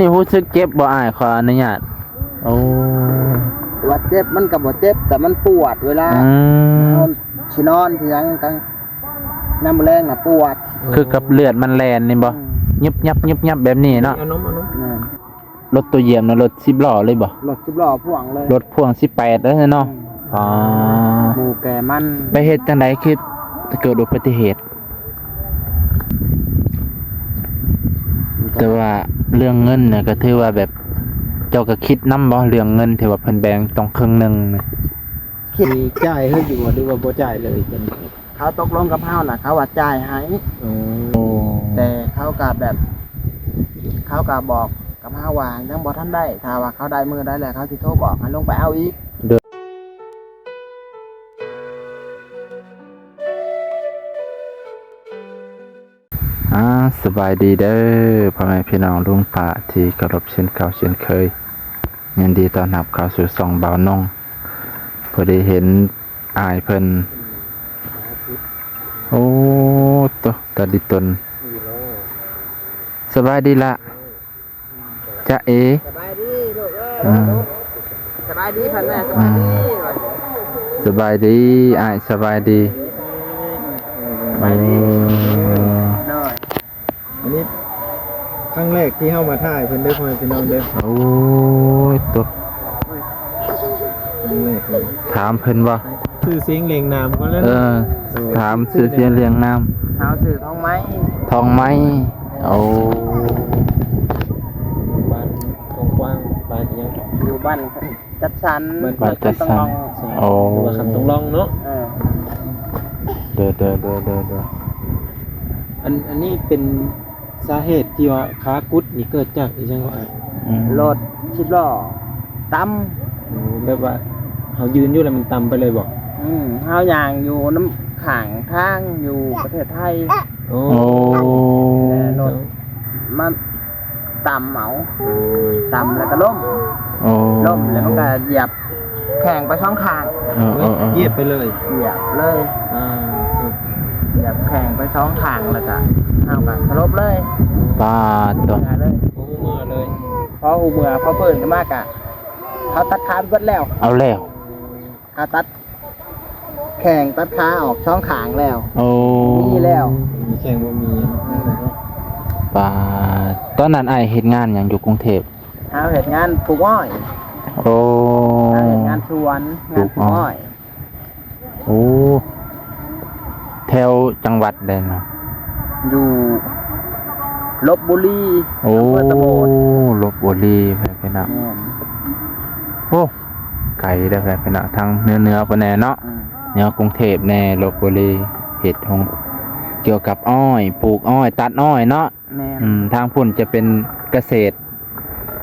ນີ້ຮູ້ສຶກເຈັບບໍ່ອ້າຍ? ຂໍອະນຸຍາດ. ໂອ້ ວ່າເຈັບມັນກໍບໍ່ເຈັບ ແຕ່ມັນປວດເວລາ ອືມ ເຮົາຊິນອນຊິຫຍັງກາງ ຍາມມື້ແລງນະປວດ ຄືກັບເລືອດມັນແລ່ນນີ້ບໍ່? ອືມ ຍຶບຍັບ ຍຶບຍັບແບບນີ້ເນາະ. ເອົານົມ ເອົານົມ. ແມ່ນ. ລົດໂຕຢຽມນະ ລົດສິບລໍ້ເລີຍບໍ່? ລົດສິບລໍ້ພ່ວງເລີຍ. ລົດພ່ວງສິບແປດເລີຍເນາະ. ອືມ ອໍ ໝູ່ແກ່ມັນ. ໄປເຮັດຈັ່ງໃດຄືເກີດອຸບັດຕິເຫດ? ແຕ່ວ່າເລື່ອງເງິນນະ ກໍຖືວ່າແບບ ເຈົ້າກໍຄິດນຳບໍ່ ເລື່ອງເງິນທີ່ວ່າເພິ່ນແບ່ງຕ້ອງເຄິ່ງໜຶ່ງນະ? ຄິດ ມີຈ່າຍໃຫ້ຢູ່ບໍ່ ຫຼືວ່າບໍ່ຈ່າຍເລີຍ? ເຂົາຕົກລົງກັບເຮົານະ ເຂົາວ່າຈ່າຍໃຫ້. ໂອ້ ແຕ່ເຂົາກໍແບບ ເຂົາກໍບອກກັບເຮົາວ່າຍັງບໍ່ທັນໄດ້ ຖ້າວ່າເຂົາໄດ້ມື້ໃດແລ້ວ ເຂົາຊິໂທບອກໃຫ້ລົງໄປເອົາອີກ. ອ່າ ສະບາຍດີເດີ ພໍ່ແມ່ພີ່ນ້ອງລຸງປ້າທີ່ເຄົາລົບເຊັ່ນເກົ່າເຊັ່ນເຄີຍ. ຍິນດີຕ້ອນຮັບເຂົ້າສູ່ຊ່ອງບ່າວນົງ. ພໍດີເຫັນອ້າຍເພິ່ນ. ໂອ້ ໂຕ ຕາດີຕົນ. ສະບາຍດີລະ. ຈະເອ ສະບາຍດີລູກເອີຍ. ອືມ ສະບາຍດີເພິ່ນແມ່. ສະບາຍດີ ອືມ ສະບາຍດີອ້າຍ. ສະບາຍດີ ສະບາຍດີ. ໂອ້ ໂດຍ. ອັນນີ້ຄັ້ງແລກທີ່ເຮົາມາຖ່າຍເພິ່ນເດີ ພໍ່ແມ່ພີ່ນ້ອງເດີ. ໂອ້ຍ ໂຕ ຄັ້ງແລກເລີຍ. ຖາມເພິ່ນບໍ່? ຊື່ສຽງລຽງນາມກ່ອນເລີຍ. ເອີ ຖາມຊື່ສຽງລຽງນາມ. ເຮົາຊື່ທອງໄມ້. ທອງໄມ້. ໂອ້ ຢູ່ບ້ານກວ້າງໆ ບ້ານຫຍັງ? ຢູ່ບ້ານຈັດສັນ. ບ້ານຈັດສັນ. ໂອ້ ຫຼືວ່າຄຳຕົງລ່ອງເນາະ. ເອີ ເດີໆໆໆ. ອັນ ອັນນີ້ເປັນ ສາເຫດທີ່ວ່າຂາກຸດນີ້ເກີດຈາກອີ່ຫຍັງວະອ້າຍ? ອືມ ລົດສິບລໍ້ຕຳ. ໂອ້ ແບບວ່າເຮົາຢືນຢູ່ແລ້ວມັນຕຳໄປເລີຍບໍ່? ອືມ ເຮົາຍ່າງຢູ່ນຳຂ້າງທາງຢູ່ປະເທດໄທ. ໂອ້ ໂອ້ ແລ້ວລົດມາຕຳເອົາ. ໂອ້ ຕຳແລ້ວກໍລົ້ມ. ໂອ້ ລົ້ມແລ້ວມັນກໍຢຽບ ແຂ້ງໄປສອງຂ້າງ. ເອີໆໆ ຢຽບໄປເລີຍ. ຢຽບເລີຍ. ອ່າ ຢຽບແຂ້ງໄປສອງຂ້າງ ແລ້ວກະເຮົາກະສະຫຼົບເລີຍ. ປາດໂທ້ ເມືອເລີຍ. ໂອ້ ເມືອເລີຍ. ພໍຮູ້ເມືອ ພໍຟື້ນຂຶ້ນມາກະ ເຂົາຕັດຂາໄປເບິດແລ້ວ. ເອົາແລ້ວ. ເຂົາຕັດແຂ້ງຕັດຂາອອກສອງຂ້າງແລ້ວ. ໂອ້ ມີແລ້ວ. ມີແຂ້ງບໍ່ມີ. ອືມ ປາດ ຕອນນັ້ນອ້າຍເຮັດງານຫຍັງຢູ່ກຸງເທບ? ເຮົາເຮັດງານປູກອ້ອຍ. ໂອ້ ເຮົາເຮັດງານສວນ ງານປູກອ້ອຍ. ໂອ້ ແຖວຈັງຫວັດໃດນະ? ຢູ່ລົບບຸລີ. ໂອ້ ອຳເພີຕະໂໝດ ລົບບຸລີ ພີ່ນ້ອງ. ແມ່ນ. ໂອ້ ໄກເດີພີ່ນ້ອງ ທາງເໜືອໆ ພຸ້ນແດ່ເນາະ. ອືມ ແນວກຸງເທບແດ່ ລົບບຸລີ ເຮັດໂຮງ ກ່ຽວກັບອ້ອຍ ປູກອ້ອຍ ຕັດອ້ອຍເນາະ. ແມ່ນ. ອືມ ທາງພຸ້ນຈະເປັນກະເສດ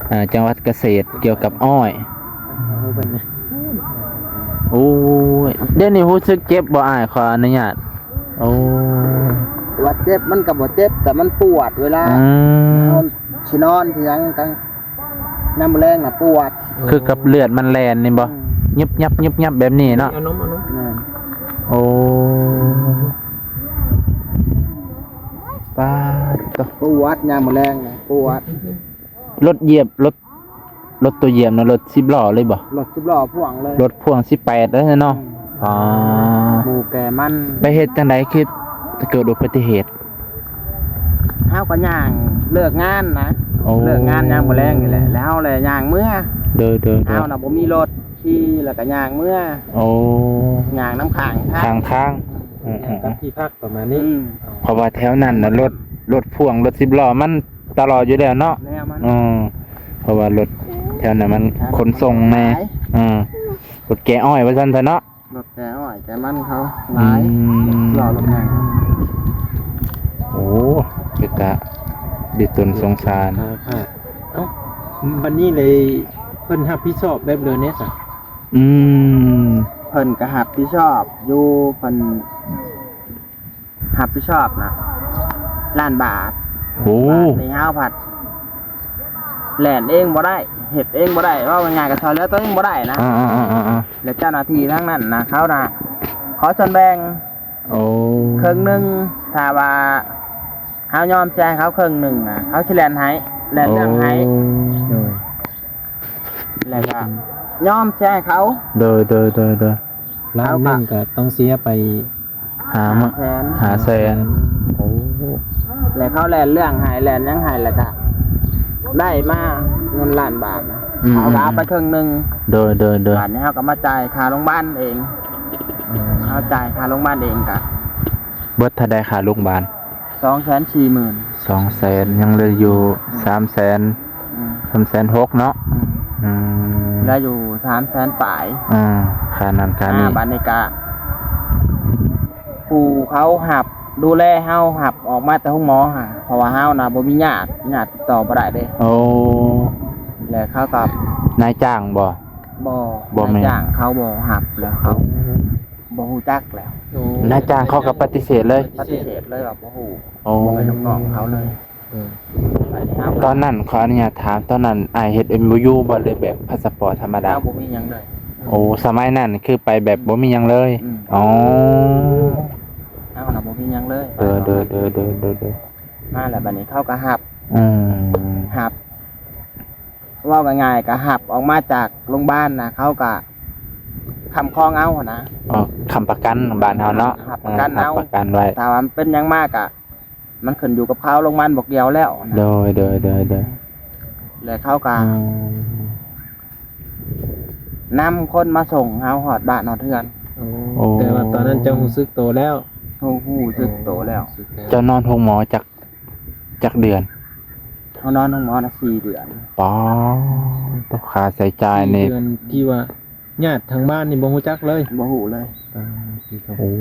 ເອີ ຈັງຫວັດກະເສດ ກ່ຽວກັບອ້ອຍ. ໂອ້ຍ ດຽວນີ້ຮູ້ສຶກເຈັບບໍ່ອ້າຍ? ຂໍອະນຸຍາດ. ໂອ້ ວ່າເຈັບມັນກໍບໍ່ເຈັບ ແຕ່ມັນປວດເວລາ ອືມ ເຮົາຊິນອນຊິຫຍັງກາງ ຍາມມື້ແລງນະປວດ ຄືກັບເລືອດມັນແລ່ນນີ້ບໍ່? ອືມ ຍຶບຍັບ ຍຶບຍັບແບບນີ້ເນາະ. ເອົານົມ ເອົານົມ. ແມ່ນ. ໂອ້ ປາດໂທ້ ປວດຍາມມື້ແລງນະ ປວດ. ລົດຢຽບ ລົດ ລົດໂຕຢຽບນະ ລົດສິບລໍ້ເລີຍບໍ່? ລົດສິບລໍ້ພ່ວງເລີຍ. ລົດພ່ວງສິບແປດເລີຍເນາະ. ອືມ ອໍ ໝູ່ແກ່ມັນ. ໄປເຮັດຈັ່ງໃດຄືເກີດອຸບັດຕິເຫດ? ເຮົາກໍຍ່າງເລີກງານນະ. ໂອ້ ເລີກງານຍາມມື້ແລງນີ້ແຫຼະ ແລ້ວເຮົາແຫຼະຍ່າງເມືອ. ໂດຍໆໆ. ເຮົານະບໍ່ມີລົດຂີ່ ແລ້ວກໍຍ່າງເມືອ. ໂອ້ ຍ່າງນຳຂ້າງທາງ ຂ້າງທາງ. ອືມ ອືມໆໆ. ທີ່ພັກປະມານນີ້. ອືມ ເພາະວ່າແຖວນັ້ນນະ ລົດ ລົດພ່ວງ ລົດສິບລໍ້ມັນຕະຫຼອດຢູ່ແລ້ວເນາະ. ແລ້ວມັນ ເອີ ເພາະວ່າລົດແຖວນັ້ນມັນຂົນສົ່ງແດ່. ເອີ ລົດແກ່ອ້ອຍວ່າຊັ້ນຊະເນາະ. ລົດແກ່ອ້ອຍແກ່ມັນເຂົາຫຼາຍ. ອືມ ລໍລົດໃຫຍ່. ໂອ້ ເປັນຕາດິຕົນສົງສານ. ຄ່ະ ຄ່ະ. ເອົ້າ ບັດນີ້ເລີຍເພິ່ນຮັບຜິດຊອບແບບເລີຍແດ່ຊະ? ອືມ ເພິ່ນກໍຮັບຜິດຊອບຢູ່ ເພິ່ນ ຮັບຜິດຊອບນະລ້ານບາດ. ໂອ້ ບາດນີ້ເຮົາພັດແລ່ນເອງບໍ່ໄດ້ ເຮັດເອງບໍ່ໄດ້ ເວົ້າງ່າຍໆກໍຊ່ອຍເຫຼືອຕົວເອງບໍ່ໄດ້ນະ. ອ່າໆ ແລະເຈົ້າໜ້າທີ່ທາງນັ້ນນະ ເຂົານະຂໍສ່ວນແບ່ງ. ໂອ້ ເຄິ່ງໜຶ່ງ ຖ້າວ່າເຮົາຍອມເສຍໃຫ້ເຂົາເຄິ່ງໜຶ່ງນະ ເຂົາຊິແລ່ນໃຫ້. ແລ່ນເລື່ອງໃຫ້ ໂອ້ ໂດຍ ແລ້ວກໍຍອມເສຍໃຫ້ເຂົາ ໂດຍ ໂດຍ ໂດຍ ໂດຍ ລ້ານໜຶ່ງກໍຕ້ອງເສຍໄປ ຫ້າ ຫ້າແສນ ຫ້າແສນ ໂອ້ ແລ້ວເຂົາແລ່ນເລື່ອງໃຫ້ ແລ່ນຫຍັງໃຫ້ ແລ້ວກໍໄດ້ມາເງິນລ້ານບາດນະ ອືມ ເຮົາກໍເອົາໄປເຄິ່ງໜຶ່ງ ໂດຍ ໂດຍ ໂດຍ ບາດນີ້ເຮົາກໍມາຈ່າຍຄ່າໂຮງບານເອງ ອືມ ເຮົາຈ່າຍຄ່າໂຮງບານເອງກໍ ເບິດເທົ່າໃດຄ່າໂຮງບານ? ສອງແສນສີ່ໝື່ນ ສອງແສນ ຍັງເຫຼືອຢູ່ ອືມ ສາມແສນ ອືມ ສາມແສນຫົກເນາະ ອືມ ອືມ ເຫຼືອຢູ່ສາມແສນປາຍ ອືມ ຄ່ານັ້ນຄ່ານີ້ ບາດນີ້ກະ ຜູ້ເຂົາຮັບດູແລເຮົາ ຮັບອອກມາແຕ່ໂຮງໝໍຫັ້ນ ເພາະວ່າເຮົານະບໍ່ມີຍາດ ຍາດຕິດຕໍ່ບໍ່ໄດ້ເດ້ ໂອ້ ແລ້ວເຂົາກໍ ນາຍຈ້າງບໍ່? ບໍ່ ບໍ່ແມ່ນ ນາຍຈ້າງເຂົາບໍ່ຮັບ ແລ້ວເຂົາ ບໍ່ຮູ້ຈັກແລ້ວ ໂອ້ ນາຍຈ້າງເຂົາກໍປະຕິເສດເລີຍ ປະຕິເສດເລີຍວ່າບໍ່ຮູ້ ໂອ້ ບໍ່ແມ່ນລູກນ້ອງເຂົາເລີຍ ເອີ ຕອນນັ້ນຂໍອະນຸຍາດຖາມ ຕອນນັ້ນອ້າຍເຮັດເອັມໂອຢູບໍ່ ຫຼືແບບພາສະປອດທຳມະດາ? ເຮົາບໍ່ມີຫຍັງເລີຍ ໂອ້ ສະໄໝນັ້ນຄືໄປແບບບໍ່ມີຫຍັງເລີຍ ອືມ ອໍ ເຮົານະບໍ່ມີຫຍັງເລີຍ ໂດຍ ໂດຍ ໂດຍ ໂດຍ ໂດຍ ມາແລ້ວບາດນີ້ເຂົາກໍຮັບ ອືມ ຮັບ ເວົ້າງ່າຍໆ ກໍຮັບອອກມາຈາກໂຮງບານນະ ເຂົາກໍຄ້ຳຄອງເອົາຫັ້ນນະ ອໍ ຄ້ຳປະກັນບ້ານເຮົາເນາະ ຮັບປະກັນເອົາ ເອີ ຮັບປະກັນໄວ້ ຖ້າວ່າມັນເປັນຫຍັງມາກໍ ມັນຂຶ້ນຢູ່ກັບເຂົາ ໂຮງບານບໍ່ກ່ຽວແລ້ວນະ ໂດຍ ໂດຍ ໂດຍ ໂດຍ ແລ້ວເຂົາກໍ ອືມ ນຳຄົນມາສົ່ງເຮົາຮອດບ້ານຮອດເຮືອນ ໂອ້ ໂອ້ ແຕ່ວ່າຕອນນັ້ນເຈົ້າຮູ້ສຶກໂຕແລ້ວ ຮູ້ ຮູ້ສຶກໂຕແລ້ວ ເຈົ້ານອນໂຮງໝໍຈັກ ຈັກເດືອນ? ເຮົານອນໂຮງໝໍນະສີ່ເດືອນ ປາດ ຄ່າໃຊ້ຈ່າຍນີ້ ສີ່ເດືອນທີ່ວ່າຍາດທາງບ້ານນີ້ບໍ່ຮູ້ຈັກເລີຍ ບໍ່ຮູ້ເລີຍ ປາດ ໂອ້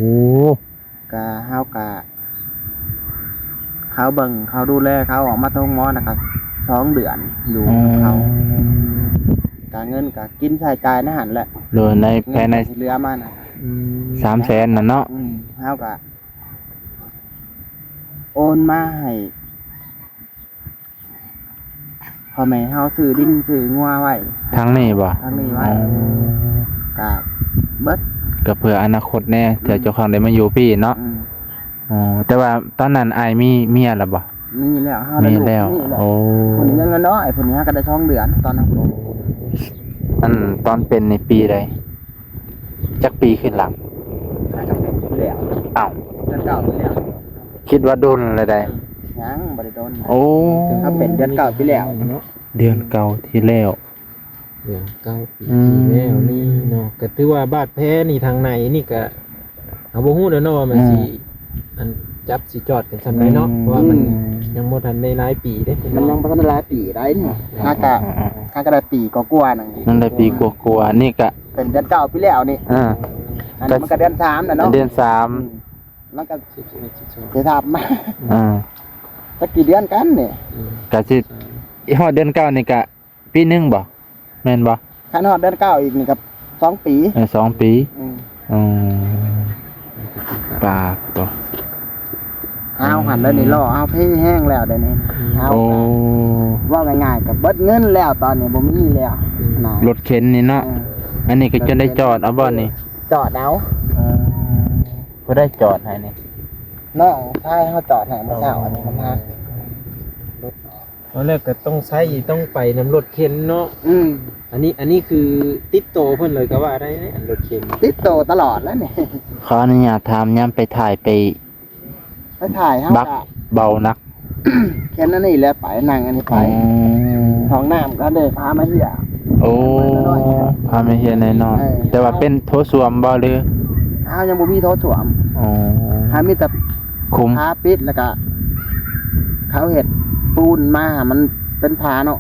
ກະເຮົາກະ ເຂົາເບິ່ງ ເຂົາດູແລ ເຂົາອອກມາແຕ່ໂຮງໝໍນະກະສອງເດືອນຢູ່ນຳເຂົາ ອືມ ກະເງິນກະກິນໃຊ້ຈ່າຍໃນຫັ້ນແຫຼະ ໂດຍ ໃນ ພາຍໃນ ເງິນກະຊິເຫຼືອມານະ ອືມ ສາມແສນນັ້ນເນາະ ອືມ ເຮົາກະ ໂອນມາໃຫ້ພໍ່ແມ່ເຮົາຊື້ດິນຊື້ງົວໄວ້ ທາງນີ້ບໍ່? ທາງນີ້ໄວ້ ອໍ ກະເບິດ ກໍເພື່ອອະນາຄົດແດ່ ເທື່ອເຈົ້າຂອງໄດ້ມາຢູ່ພີ້ເນາະ ອືມ ອໍ ແຕ່ວ່າຕອນນັ້ນອ້າຍມີເມຍແລ້ວບໍ່? ມີແລ້ວ ເຮົາໄດ້ລູກ ມີແລ້ວ ມີແລ້ວ ໂອ້ ຜູ້ນີ້ຍັງນ້ອຍໆ ຜູ້ນີ້ຫາກໍໄດ້ສອງເດືອນຕອນນັ້ນ ອັນຕອນເປັນໃນປີໃດ? ຈັກປີຂຶ້ນຫຼັງ? ໜ້າຈະເປັນປີແລ້ວ ອ້າວ ເດືອນເກົ້າປີແລ້ວ ຄິດວ່າດົນແລ້ວໃດ໋ ຍັງບໍ່ໄດ້ດົນ ໂອ້ ຖ້າເປັນເດືອນເກົ້າປີແລ້ວເນາະ ເດືອນເກົ້າທີ່ແລ້ວ ເດືອນເກົ້າປີ ອືມ ທີ່ແລ້ວນີ້ເນາະ ກໍຖືວ່າບາດແຜນີ້ທາງໃນນີ້ກໍ ເຮົາບໍ່ຮູ້ແລ້ວເນາະວ່າມັນ ອືມ ຊິ ອັນ ຈັບຊິຈອດກັນສ່ຳໃດເນາະ ອືມ ເພາະວ່າມັນ ອືມ ຍັງບໍ່ທັນໄດ້ຫຼາຍປີເດ້ ມັນຍັງບໍ່ທັນໄດ້ຫຼາຍປີໃດ໋ນີ້ ອ່າ ຫາກະ ອ່າ ຫາກະໄດ້ປີກວ່າໆໜຶ່ງ ຍັງໄດ້ປີກວ່າໆ ນີ້ກະເປັນເດືອນເກົ້າປີແລ້ວນີ້ ອ່າ ອັນນີ້ມັນກະເດືອນສາມແລ້ວເນາະ ເດືອນສາມ ອືມ ມັນກະຊິຖາມມາ ອ່າ ຈັກກີ່ເດືອນກັນນີ້ ອືມ ກະຊິຮອດເດືອນເກົ້ານີ້ກະ ປີໜຶ່ງບໍ່ ແມ່ນບໍ່? ຄັນຮອດເດືອນເກົ້າອີກນີ້ກໍສອງປີ ເອີ ສອງປີ ອືມ ອືມ ປາດໂຕ ເຮົາຫັ້ນແລ້ວນີ້ ລໍເຮົາເພແຮງແລ້ວດຽວນີ້ ເຮົາ ໂອ້ ເວົ້າງ່າຍໆກໍເບິດເງິນແລ້ວ ຕອນນີ້ບໍ່ມີແລ້ວນະ ລົດເຂັນນີ້ເນາະ ເອີ ອັນນີ້ກໍຈົນໄດ້ຈອດເອົາບໍ່ນີ້? ຈອດເອົາ ເອີ ຜູ້ໃດຈອດໃຫ້ນີ້? ນ້ອງຊາຍເຮົາຈອດໃຫ້ມື້ເຊົ້າ ອັນນີ້ມັນຫາ ຕອນແລກກໍຕ້ອງໃຊ້ ຕ້ອງໄປນຳລົດເຂັນເນາະ ອືມ ອັນນີ້ ອັນນີ້ຄືຕິດໂຕເພິ່ນເລີຍກໍວ່າໄດ້ ອັນລົດເຂັນ ຕິດໂຕຕະຫຼອດແລ້ວນີ້ ຂໍອະນຸຍາດຖາມ ຍາມໄປຖ່າຍໄປ ໄປຖ່າຍເຮົາ ບັກ ກະເບົາໜັກ ເຂັນອັນນີ້ແຫຼະໄປ ນັ່ງອັນນີ້ໄປ ອໍ ຫ້ອງນ້ຳກໍໄດ້ພາມາເຮັດ ໂອ້ ພາມາເຮັດໜ້ອຍໆ ເອີ ແຕ່ວ່າເປັນໂຖສ້ວມບໍ່ ຫຼື? ເຮົາຍັງບໍ່ມີໂຖສ້ວມ ອໍ ເຮົາມີແຕ່ ຂຸມ ຝາປິດ ແລ້ວກະເຂົາເຮັດປູນມາໃຫ້ມັນເປັນຝາເນາະ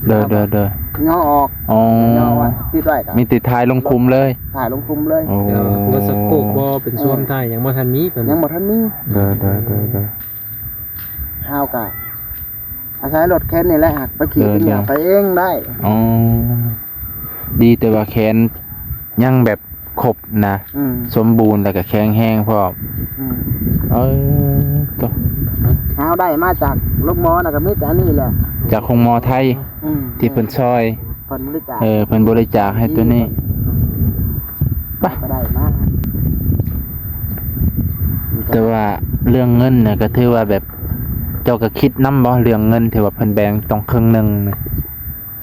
ໂດຍ ໂດຍ ໂດຍ ຍໍອອກ ອໍ ຍໍໄວ້ ປິດໄວ້ ກໍມີແຕ່ຖ່າຍລົງຂຸມເລີຍ ຖ່າຍລົງຂຸມເລີຍ ໂອ້ ແຕ່ວ່າຫົວສະໂຄກບໍ່ເປັນຊ່ວມ ເອີ ຖ່າຍຍັງບໍ່ທັນມີ ຍັງບໍ່ທັນມີ ໂດຍ ໂດຍ ໂດຍ ໂດຍ ເຮົາກໍອາໄສລົດເຂັນນີ້ແຫຼະ ໄປຂີ່ ໂດຍ ໄປຫຍັງ ໂດຍ ໄປເອງໄດ້ ອໍ ດີແຕ່ວ່າແຂນຍັງແບບຄົບນະ ອືມ ສົມບູນ ແລ້ວກໍແຂງແຮງພ້ອມ ອືມ ເອີ ໂຕ ເຮົາໄດ້ມາຈາກໂຮງໝໍນະ ກໍມີແຕ່ອັນນີ້ແຫຼະ ຈາກໂຮງໝໍໄທ ອືມ ທີ່ເພິ່ນຊ່ອຍ ເພິ່ນບໍລິຈາກ ເອີ ເພິ່ນບໍລິຈາກໃຫ້ໂຕນີ້ ປະ ກໍໄດ້ມາ ແຕ່ວ່າເລື່ອງເງິນນະ ກໍຖືວ່າແບບ ເຈົ້າກໍຄິດນຳບໍ່ ເລື່ອງເງິນທີ່ວ່າເພິ່ນແບ່ງຕ້ອງເຄິ່ງໜຶ່ງນີ້?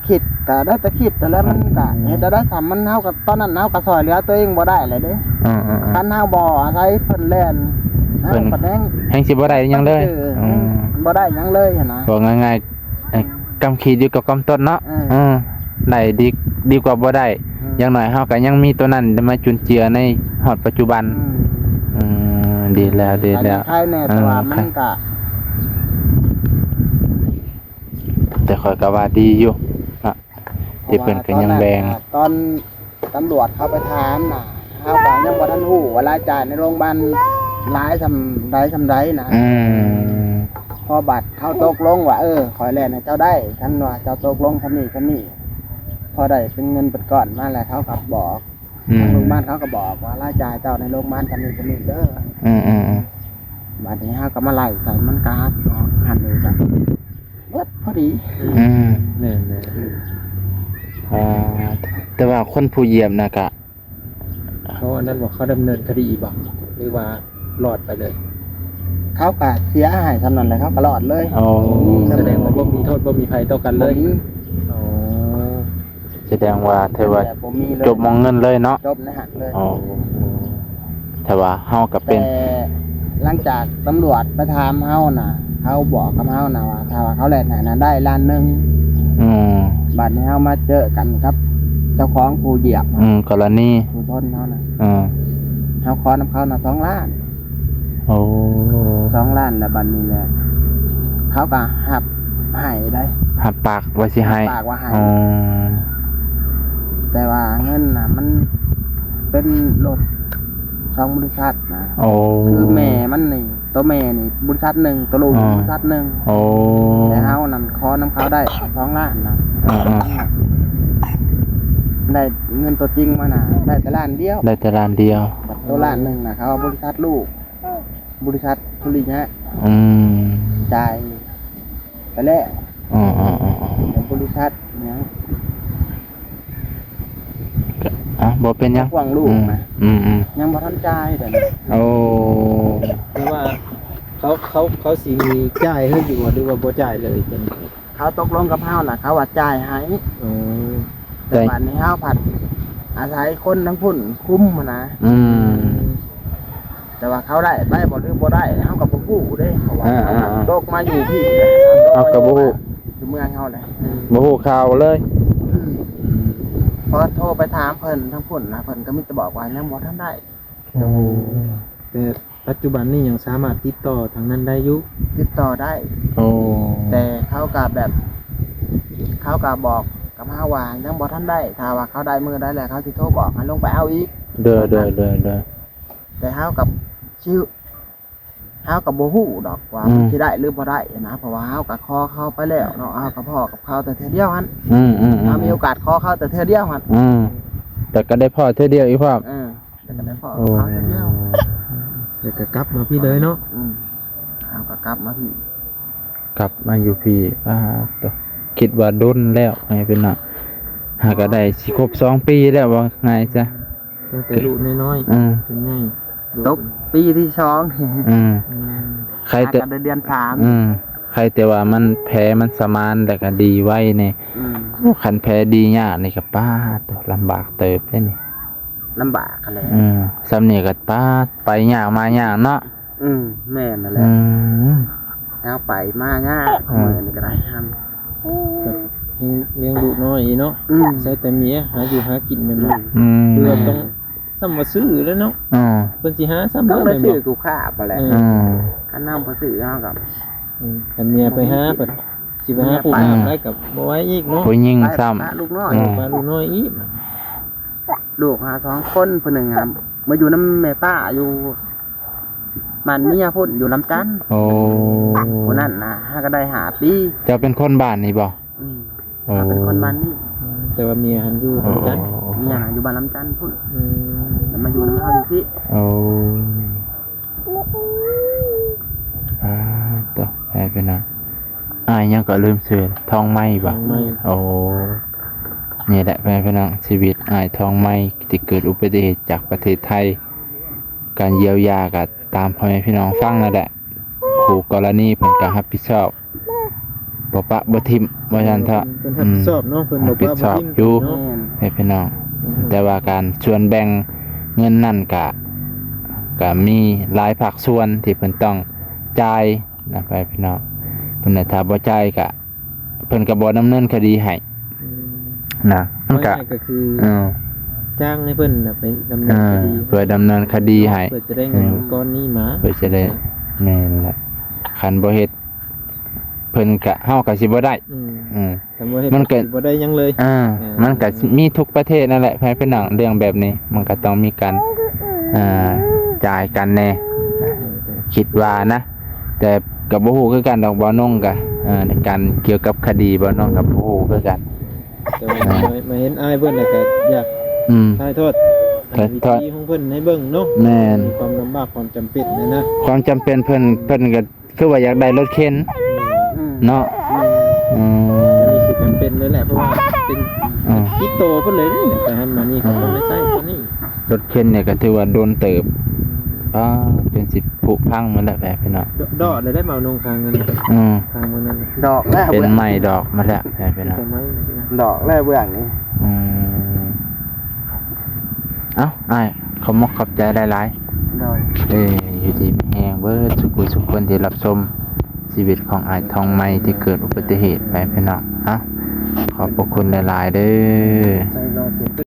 ຄິດກໍໄດ້ແຕ່ຄິດຫັ້ນແຫຼະ ມັນກໍເຮັດແນວໃດ ຖ້າມັນ ເຮົາກໍ ຕອນນັ້ນເຮົາກໍຊ່ອຍເຫຼືອຕົວເອງບໍ່ໄດ້ແຫຼະເດ້. ເອີໆໆ ຄັນເຮົາບໍ່ອາໄສເພິ່ນແລ່ນ ເພິ່ນ ເຮົາກໍແຮງ ແຮງຊິບໍ່ໄດ້ຫຍັງເລີຍ. ເອີ ອືມ ບໍ່ໄດ້ຫຍັງເລີຍຫັ້ນນະ ເວົ້າງ່າຍໆ ເອີ ກຳຂີດຢູ່ກັບກຳຕົດເນາະ. ເອີ ເອີ ໄດ້ດີ ດີກວ່າບໍ່ໄດ້. ອືມ ຢ່າງໜ້ອຍເຮົາກໍຍັງມີຕົວນັ້ນໄດ້ມາຈຸນເຈືອໃນຮອດປັດຈຸບັນ. ອືມ ອືມ ດີແລ້ວ ດີແລ້ວ. ໃຄແດ່ ແຕ່ວ່າມັນກໍ ແຕ່ຂ້ອຍກໍວ່າດີຢູ່ເນາະ ທີ່ເພິ່ນກໍຍັງແບ່ງ. ເພາະວ່າຕອນນັ້ນ ຕອນຕຳຫຼວດເຂົາໄປຖາມນະ ເຮົາກໍຍັງບໍ່ທັນຮູ້ວ່າລາຍຈ່າຍໃນໂລງບານຫຼາຍສ່ຳໃດສ່ຳໃດນະ. ອືມ ພໍບັດເຂົາຕົກລົງວ່າ ເອີ ຂ້ອຍແລ່ນໃຫ້ເຈົ້າໄດ້ ຄັນວ່າເຈົ້າຕົກລົງສ່ຳນີ້ສ່ຳນີ້ ພໍໄດ້ເປັນເງິນເປັນກ້ອນມາແລ້ວ ເຂົາກໍບອກ ອືມ ທາງໂລງບານເຂົາກໍບອກວ່າ ລາຍຈ່າຍເຈົ້າໃນໂລງບານສ່ຳນີ້ສ່ຳນີ້ເດີ. ອືມໆໆ ບັດນີ້ເຮົາກໍມາໄລ່ໃສ່ ມັນກໍຫັກອອກຫັ້ນເລີຍ ກໍເບິດພໍດີ. ອືມ ແມ່ນໆ ອ່າ ແຕ່ວ່າຄົນຜູ້ຢຽບນະກະ ເຂົາອັນນັ້ນບໍ່ ເຂົາດຳເນີນຄະດີບໍ່ ຫຼືວ່າລອດໄປເລີຍ? ເຂົາກະເສຍໃຫ້ສ່ຳນັ້ນແຫຼະ ເຂົາກະລອດເລີຍ. ອໍ ອືມ ສະແດງວ່າບໍ່ມີໂທດ ບໍ່ມີໄພຕໍ່ກັນເລີຍ. ບໍ່ມີ. ອໍ ສະແດງວ່າຖືວ່າ ແບບບໍ່ມີເລີຍ ຈົບໝ່ອງເງິນເລີຍເນາະ. ຈົບໃນຫັ້ນເລີຍ. ອໍ ແຕ່ວ່າເຮົາກໍເປັນ ແຕ່ຫຼັງຈາກຕຳຫຼວດໄປຖາມເຮົານະ ເຂົາບອກກັບເຮົານະວ່າ ຖ້າວ່າເຂົາແລ່ນໃຫ້ນະໄດ້ລ້ານໜຶ່ງ. ອືມ ບັດນີ້ເຮົາມາເຈີກັນກັບເຈົ້າຂອງຜູ້ຢຽບ ອືມ ກໍລະນີຜູ້ຊົນເຮົານະ. ເອີ ເຮົາຂໍນຳເຂົານະສອງລ້ານ. ໂອ້ ສອງລ້ານ ແລ້ວບັດນີ້ແຫຼະ ເຂົາກໍຮັບໃຫ້ໄດ໋ ຮັບປາກວ່າຊິໃຫ້. ຮັບປາກວ່າໃຫ້. ອໍ ແຕ່ວ່າເງິນນະ ມັນເປັນລົດສອງບໍລິສັດນະ. ໂອ້ ຄືແມ່ມັນນີ້ ໂຕແມ່ນີ້ບໍລິສັດໜຶ່ງ ໂຕລູກ ອໍ ບໍລິສັດໜຶ່ງ. ໂອ້ ແຕ່ເຮົານັ້ນຂໍນຳເຂົາໄດ້ສອງລ້ານນະ. ເອີໆ ໄດ້ເງິນຕົວຈິງມານະ ໄດ້ແຕ່ລ້ານດຽວ. ໄດ້ແຕ່ລ້ານດຽວ. ບັດໂຕລ້ານໜຶ່ງນະ ເຂົາເອົາບໍລິສັດລູກ ບໍລິສັດທຸລິຍະ ອືມ ຈ່າຍໄປແລ້ວ. ອໍໆໆໆ ແລ້ວບໍລິສັດຫຍັງ ກໍ ອ່ະ ບໍ່ເປັນຫຍັງ ພວກລູກນະ ອືມໆ ຍັງບໍ່ທັນຈ່າຍເດ. ໂອ້ ແຕ່ວ່າເຂົາ ເຂົາ ເຂົາຊິຈ່າຍໃຫ້ຢູ່ບໍ່ ຫຼືວ່າບໍ່ຈ່າຍເລີຍ? ເຂົາຕົກລົງກັບເຮົານະ ເຂົາວ່າຈ່າຍໃຫ້. ອືມ ແຕ່ບາດນີ້ເຮົາພັດອາໄສຄົນທາງພຸ້ນຄຸມຫັ້ນນະ. ອືມ ແຕ່ວ່າເຂົາໄດ້ໄປບໍ່ ຫຼືບໍ່ໄດ້ ເຮົາກໍບໍ່ຮູ້ເດ້ ເພາະວ່າ ອ່າໆໆ ເຮົາຕົກມາຢູ່ພີ້ ເຮົາກໍບໍ່ຮູ້ ຢູ່ເມືອງເຮົາແຫຼະ ບໍ່ຮູ້ຂ່າວເລີຍ. ອືມ ພໍໂທໄປຖາມເພິ່ນທາງພຸ້ນນະ ເພິ່ນກໍມີແຕ່ບອກວ່າຍັງບໍ່ທັນໄດ້. ໂອ້ ແຕ່ປັດຈຸບັນນີ້ຍັງສາມາດຕິດຕໍ່ທາງນັ້ນໄດ້ຢູ່? ຕິດຕໍ່ໄດ້. ໂອ້ ແຕ່ເຂົາກໍແບບ ເຂົາກໍບອກກັບເຮົາວ່າຍັງບໍ່ທັນໄດ້ ຖ້າວ່າເຂົາໄດ້ມື້ໃດແລ້ວ ເຂົາຊິໂທບອກໃຫ້ລົງໄປເອົາອີກ. ໂດຍໆໆ ແຕ່ເຮົາກັບຊິ ເຮົາກໍບໍ່ຮູ້ດອກວ່າ ອືມ ມັນຊິໄດ້ຫຼືບໍ່ໄດ້ນະ ເພາະວ່າເຮົາກໍຂໍເຂົາໄປແລ້ວເນາະ ເຮົາກໍພໍ້ກັບເຂົາແຕ່ເທື່ອດຽວຫັ້ນ. ອືມໆໆ ເຮົາມີໂອກາດຂໍເຂົາແຕ່ເທື່ອດຽວຫັ້ນ. ອືມ ແຕ່ກໍໄດ້ພໍ້ເທື່ອດຽວອີກພ້ອມ. ເອີ ແລ້ວກໍໄດ້ພໍ້ກັບເຂົາເທື່ອດຽວ ໂອ້ ແລ້ວກໍກັບມາພີ້ເລີຍເນາະ. ອືມ ເຮົາກໍກັບມາພີ້ ກັບມາຢູ່ພີ້. ປາດໂທ້ ຄິດວ່າດົນແລ້ວ ໃຫ້ເປັນເນາະ ຫາກໍໄດ້ຊິຄົບສອງປີແລ້ວ ເວົ້າງ່າຍຊະ. ຕັ້ງແຕ່ລູກນ້ອຍໆ ເອີ ຈົນໃຫຍ່ ຕົກປີທີສອງ. ອືມ ອືມ ໄຄແຕ່ ຫາກັນເດືອນສາມ. ອືມ ໄຄແຕ່ວ່າມັນແຜມັນສະໝານ ແລ້ວກໍດີໄວແດ່. ອືມ ໂອ້ ຄັນແຜດີຍາກນີ້ກໍ ປາດໂທ້ ລຳບາກເຕີບເດ້ນີ້. ລຳບາກຫັ້ນແຫຼະ. ອືມ ສ່ຳນີ້ກໍ ປາດ ໄປຍາກມາຍາກເນາະ. ອືມ ແມ່ນນັ້ນແຫຼະ. ອືມ ເຮົາໄປມາຍາກ ອືມ ມື້ນີ້ກໍໄດ້ຫັ້ນ ແບບ ເຮັງ ລ້ຽງລູກນ້ອຍອີກເນາະ. ອືມ ໃຊ້ແຕ່ເມຍຫາຢູ່ຫາກິນແມ່ນບໍ່? ອືມ ເພື່ອຕ້ອງ ສ່ຳວ່າຊື້ແລ້ວເນາະ. ເອີ ເພິ່ນຊິຫາສ່ຳ ຕ້ອງໄດ້ ແມ່ນບໍ່? ຊື້ກູຄ້າໄປແຫຼະ. ອືມ ຄັນເຮົາບໍ່ຊື້ເຮົາກໍ ອືມ ຄັນເມຍໄປຫາ ບໍ່ມີກິນ ເພິ່ນຊິໄປຫາຜູ້ງາມໄດ້ກໍບໍ່ໄຫວອີກເນາະ. ຜູ້ຍິງຊ້ຳ ພາລູກນ້ອຍ ເອີ ພາລູກນ້ອຍອີກ. ລູກຫາສອງຄົນ ຜູ້ໜຶ່ງຫາມາຢູ່ນຳແມ່ປ້າຢູ່ບ້ານເມຍພຸ້ນ ຢູ່ລຳຈັນ. ໂອ້ ຜູ້ນັ້ນນະ ຫາກໍໄດ້ຫ້າປີ. ເຈົ້າເປັນຄົນບ້ານນີ້ບໍ່? ອືມ ໂອ້ ເຮົາເປັນຄົນບ້ານນີ້ ອືມ ແຕ່ວ່າເມຍຫັ້ນຢູ່ລຳຈັນ. ໂອ້ ເມຍນະຢູ່ບ້ານລຳຈັນພຸ້ນ. ອືມ ແລ້ວມາຢູ່ນຳເຮົາຢູ່ພີ້. ໂອ້ ອ່າ ຕໍ່ ໃຫ້ເພິ່ນນະ ອ້າຍຫຍັງກໍລືມຊື່ ທອງໄມບໍ່? ທອງໄມ. ໂອ້ ນີ້ແຫຼະ ພໍ່ແມ່ພີ່ນ້ອງ ຊີວິດອ້າຍທອງໄມ ທີ່ເກີດອຸບັດຕິເຫດຈາກປະເທດໄທ ການຢຽວຢາກໍຕາມພໍ່ແມ່ພີ່ນ້ອງຟັງນັ້ນແຫຼະ. ຜູ້ກໍລະນີເພິ່ນກໍຮັບຜິດຊອບ ບໍ່ປະບໍ່ຖິ້ມວ່າຊັ້ນເຖາະ. ເພິ່ນຮັບຜິດຊອບເນາະ ເພິ່ນບໍ່ປະບໍ່ຖິ້ມເນາະ ແມ່ນ ໃຫ້ພີ່ນ້ອງ. ແຕ່ວ່າການສ່ວນແບ່ງເງິນນັ້ນກະ ກະມີຫຼາຍພາກສ່ວນທີ່ເພິ່ນຕ້ອງຈ່າຍນະ ໃຫ້ພີ່ນ້ອງ. ເພິ່ນ ຖ້າບໍ່ຈ່າຍກະ ເພິ່ນກໍບໍ່ດຳເນີນຄະດີໃຫ້ ອືມ ນະ. ມັນກະ ວ່າງ່າຍກໍຄື ເອີ ຈ້າງໃຫ້ເພິ່ນນະໄປດຳເນີນຄະດີ ເອີ ເພື່ອດຳເນີນຄະດີໃຫ້ ເພື່ອຈະໄດ້ເງິນ ເອີ ກ້ອນນີ້ມາ ເພື່ອຈະໄດ້ ແມ່ນແຫຼະ. ຄັນບໍ່ເຮັດ ເພິ່ນກະ ເຮົາກະຊິບໍ່ໄດ້ ອືມ ເອີ ຄັນບໍ່ເຮັດມັນກະ ກະຊິບໍ່ໄດ້ຫຍັງເລີຍ ເອີ ເອີ ມັນກະມີທຸກປະເທດນັ້ນແຫຼະ ໃຫ້ພີ່ນ້ອງ. ເລື່ອງແບບນີ້ມັນກະຕ້ອງມີການ ເອີ ຈ່າຍກັນແດ່ ເອີ ຄິດວ່ານະ. ແຕ່ກໍບໍ່ຮູ້ຄືກັນດອກ ບ່າວນົງກະ ເອີ ໃນການກ່ຽວກັບຄະດີ ບ່າວນົງກໍບໍ່ຮູ້ຄືກັນ. ແຕ່ວ່າ ເອີ ມາ ມາເຫັນອ້າຍເພິ່ນແລ້ວກໍຢາກ ອືມ ຖ່າຍທອດ ຖ່າຍທອດ ວິຖີຂອງເພິ່ນໃຫ້ເບິ່ງເນາະ ແມ່ນ ມີຄວາມລຳບາກຄວາມຈຳເປັນນະ ຄວາມຈຳເປັນເພິ່ນ ເອີ ເພິ່ນກໍຄືວ່າຢາກໄດ້ລົດເຂັນ ອືມ ເນາະ ອືມ ອືມ ອັນນີ້ຄືຈຳເປັນເລີຍແຫຼະ ເພາະວ່າເປັນ ເອີ ຕິດໂຕເພິ່ນເລີຍນີ້ ໄປຫັ້ນມານີ້ກໍ ເອີ ຕ້ອງໄດ້ໃຊ້ຕົວນີ້. ລົດເຂັນນີ້ກໍຖືວ່າດົນເຕີບ ອືມ ປ້າ ຈົນຊິຜຸພັງໝົດແລ້ວ ແບບພີ່ນ້ອງ ດ- ດອກໄດ້ ໄດ້ມານຸ່ງຄາງນັ້ນ ອືມ ຄາງມື້ນັ້ນ ດອກແລ້ວ ເປັນໄມ້ດອກໝົດແລ້ວ ແບບພີ່ນ້ອງ ແຕ່ໄມ້ ດອກແລ້ວເບື້ອງນີ້ ອືມ. ເອົ້າ ອ້າຍ ຂອບມົກຂອບໃຈຫຼາຍໆ ໂດຍ ເອີ ຢູ່ດີມີແຮງເບິດສຸຂູສຸຄົນທີ່ຮັບຊົມຊີວິດຂອງອ້າຍທອງໃໝ່ທີ່ເກີດອຸບັດຕິເຫດໄປ ພີ່ນ້ອງ. ເອົ້າ ຂອບພະຄຸນຫຼາຍໆເດີ.